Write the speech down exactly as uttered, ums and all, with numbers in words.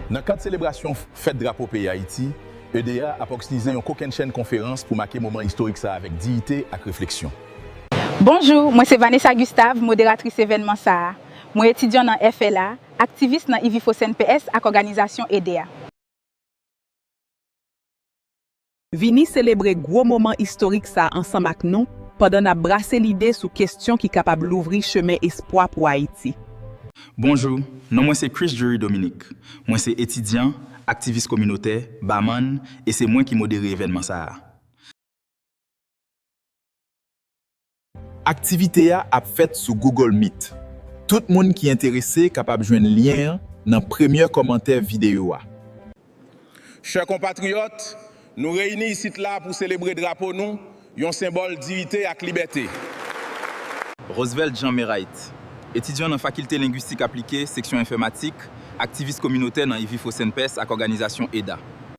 Nan kad selebrasyon fèt drapo peyi Ayiti, E D A ap ògnize yon kokennchenn konferans pou make moman istorik sa a avèk diyite ak refleksyon. Bonjou, mwen se Vanessa Gustave, moderatris evènman sa a. Mwen etidyan nan F L A, aktivis nan I V I F O S N P S ak òganizasyon E D A. Vini selebre gwo moman istorik sa ansanm ak nou pandan n ap brase lide sou kesyon ki kapab louvri chemen espwa pou Ayiti. Bonjou, non mwen se Chris Jury Dominique. Mwen se etidyan, aktivis kominotè, bamann, e se mwen ki modere evènman sa a. Aktivite a ap fèt sou Google Meet. Tout moun ki enterese kapab jwenn lyen an nan premyè kòmantè videyo a. Chè konpatriyòt, nou reyini isit la pou selebre drapo nou, yon senbòl diyite ak libète. Roosevelt Jean Merait, etidyan nan Fakilte Lengwistik Aplike, seksyon enfòmatik, aktivis kominotè nan I V I F O S N P S ak òganizasyon E D A.